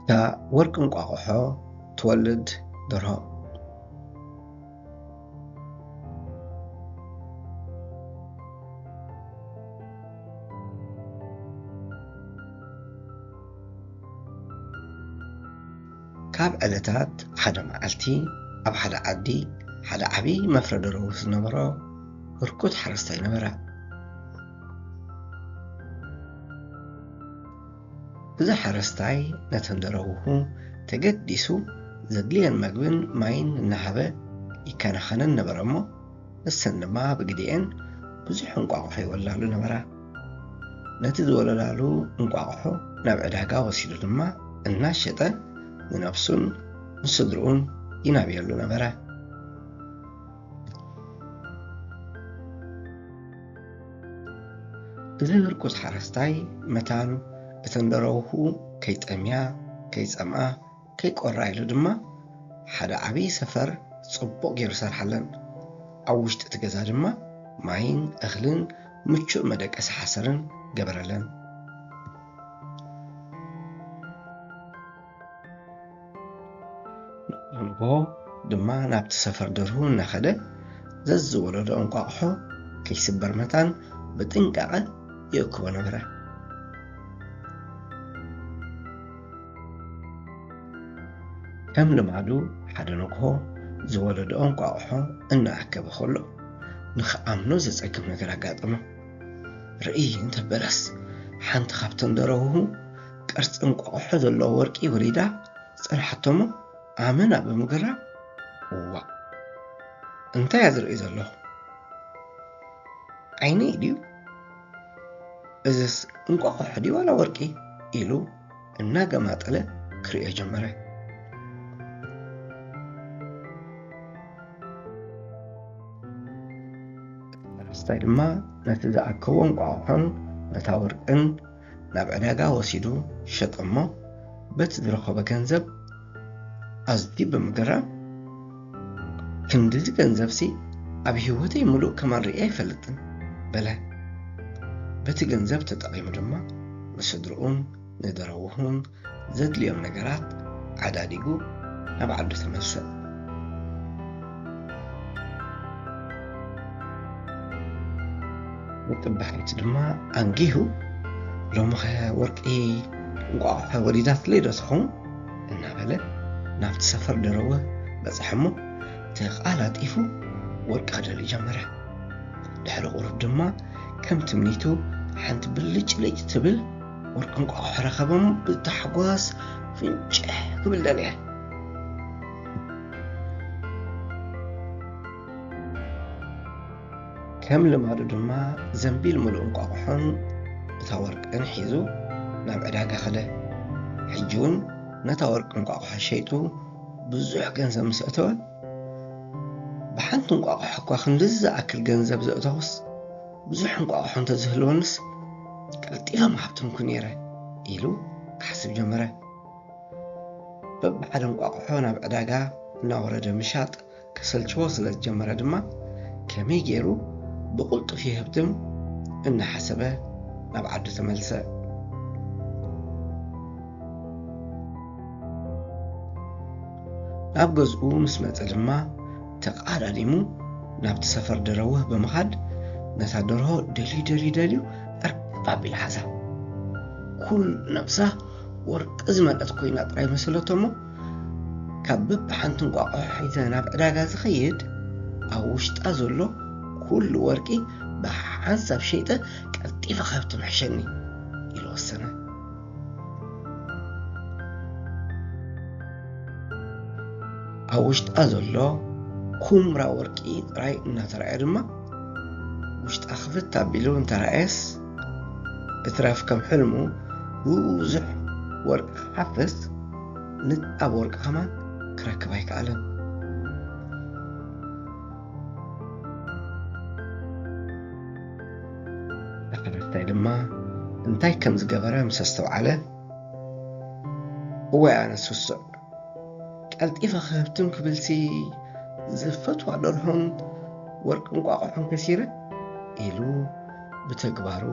እታ ወርቂ እንቋቑሖ ትወልድ ደርሆ። ካብ ዕለታት ሓደ መዓልቲ፣ ኣብ ሓደ ዓዲ ሓደ ዓቢ መፍረ ደርሁ ዝነበሮ ህርኩት ሓረስታይ ነበረ። እዚ ሓረስታይ ነተን ደረውሁ ተገዲሱ ዘድልየን መግብን ማይን እናሃበ ይከናኸነን ነበረ እሞ፣ ንሰን ድማ ብግዲኤን ብዙሕ እንቋቑሖ ይወላሉ ነበራ። ነቲ ዝወለላሉ እንቋቑሖ ናብ ዕዳጋ ወሲዱ ድማ እናሸጠ ንነብሱን ንስድርኡን ይናብየሉ ነበረ። እዚ ህርኩት ሓረስታይ መታን እተን ደረውሁ ከይጠምያ፣ ከይጸምኣ፣ ከይቆራ ኢሉ ድማ ሓደ ዓብዪ ሰፈር ጽቡቕ ገይሩ ሰርሓለን። ኣብ ውሽጢ እቲ ገዛ ድማ ማይን እኽልን ምቹእ መደቀሲ ሓሰርን ገበረለን። ንግሆ ድማ ናብቲ ሰፈር ደርሁ እናኸደ ዘዝወለዶ እንቋቑሖ ከይስበር መታን ብጥንቃቐ ይእክቦ ነበረ። ከም ልማዱ ሓደ ንግሆ ዝወለዶ እንቋቑሖ እናኣከበ ከሎ ንኽኣምኖ ዘጸግም ነገር ኣጋጠሞ። ርእይ እንተበለስ ሓንቲ ካብተን ደረውሁ ቅርጺ እንቋቑሖ ዘለዎ ወርቂ ወሊዳ ጸንሓቶሞ ኣመና ብምግራም፣ "እዋእ፣ እንታይ እየ ዝርኢ ዘለኹ? ዓይነይ ድዩ? እዝስ እንቋቑሖ ድዩ ዋላ ወርቂ?" ኢሉ እናገማጠለ ክርእዮ ጀመረ። ሓረስታይ ድማ ነቲ ዝኣከቦ እንቋቑሖን ነታ ወርቅን ናብ ዕዳጋ ወሲዱ ሸጠ እሞ፣ በቲ ዝረኸቦ ገንዘብ ኣዝዩ ብምግራም፣ "ክንድዚ ገንዘብሲ ኣብ ህይወተይ ምሉእ ከማን ርእየ ኣይፈልጥን" በለ። በቲ ገንዘብ ተጠቒሙ ድማ ንስድርኡን ንደረውሁን ዘድልዮም ነገራት ዓዳዲጉ ናብ ዓዱ ተመልሰ። ንጥባሒቱ ድማ ኣንጊሁ፣ "ሎምኸ ወርቂ እንቋቑሖ ወሊዳትለይ ዶ ትኸውን?" እናበለ ናብቲ ሰፈር ደረውህ በጽሐ እሞ ተቓላጢፉ ወርቂ ክደሊ ጀመረ። ድሕሪ ቁሩብ ድማ ከም ትምኒቱ ሓንቲ ብልጭልጭ ትብል ወርቂ እንቋቑሖ ረኸበ እሞ ብታሕጓስ ፍንጭሕ ክብል ደለየ። ከም ልማዱ ድማ ዘንቢል ምሉእ እንቋቑሖን እታ ወርቅን ሒዙ ናብ ዕዳጋ ከደ። ሕጂ እውን ነታ ወርቂ እንቋቑሖ ሸይጡ ብዙሕ ገንዘብ ምስ ኣተወ፣ "ብሓንቲ እንቋቑሖ እኳ ክንድዚ ዝኣክል ገንዘብ ዘእተኹስ፣ ብዙሕ እንቋቑሖ እንተዝህልወንስ ቀልጢፈ ምሃብተንኩ ነይረ" ኢሉ ክሓስብ ጀመረ። በብሓደ እንቋቑሖ ናብ ዕዳጋ እናወረደ ምሻጥ ከሰልችዎ ስለ ዝጀመረ ድማ፣ ከመይ ገይሩ ብቕልጡፍ ይህብትም እናሓሰበ ናብ ዓዱ ተመልሰ። ናብ ገዝኡ ምስ መጸ ድማ፣ ተቓዳዲሙ ናብቲ ሰፈር ደረውህ ብምኻድ፣ ነታ ደርሆ ደልዩ፣ ደልዩ፣ ደልዩ፣ ዕርፍ ኣቢሉ ሓዛ። ኩሉ ነብሳ ወርቂ ዝመልአት ኮይና ጥራይ መሰለቶ እሞ፣ ካብ በብሓንቲ እንቋቑሖ ሒዘ ናብ ዕዳጋ ዝኸይድ፣ ኣብ ውሽጣ ዘሎ ኩሉ ወርቂ ብሓንሳብ ሸይጠ ቀልጢፈ ክህብትም ይሕሸኒ ኢሉ ወሰነ። ኣብ ውሽጣ ዘሎ ኩምራ ወርቂ ጥራይ እናተራእየ ድማ፣ ውሽጣ ክፍት ኣቢሉ እንተራእየስ፣ እትረፍ ከም ሕልሙ ብዙሕ ወርቂ ክሓፍስ፣ ንጣብ ወርቂ ከማን ክረክብ ኣይከኣለን። ዳሕረስታይ ድማ እንታይ ከም ዝገበረ ምስ ኣስተውዓለ፣ "እዋይ ኣነ ስሱዕ፣ ቀልጢፈ ክህብትም ክብልሲ ዝፈትዋ ደርሆን ወርቂ እንቋቑሖን ከሲረ?" ኢሉ ብተግባሩ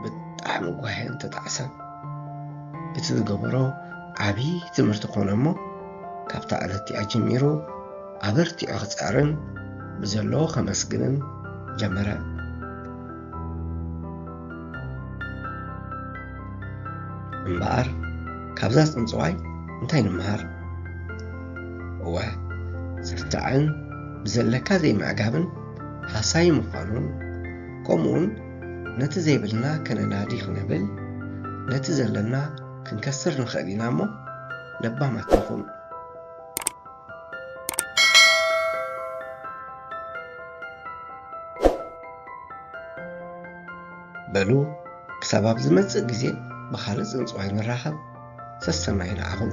ብጣዕሚ ጓህየን ተጣዕሰን። እቲ ዝገበሮ ዓብዪ ትምህርቲ ኮነ እሞ፣ ካብታ ዕለት እቲኣ ጀሚሩ ኣበርቲዑ ክጽዕርን ብዘለዎ ከመስግንን ጀመረ። እምበኣር ካብዛ ጽንጽዋይ እንታይ ንምሃር? እወ፣ ስርትዕን ብዘለካ ዘይምዕጋብን ሃሳዪ ምዃኑን፣ ከምኡውን ነቲ ዘይብልና ከነናዲ ክነብል፣ ነቲ ዘለና ክንከስር ንኽእል ኢና እሞ፣ ለባማት ንኹን። በሉ፣ ክሳብ ኣብ ዝመጽእ ግዜ ብኻልእ ጽንጽዋይ ንራኸብ። ሰሰናዩ ንዓኹም።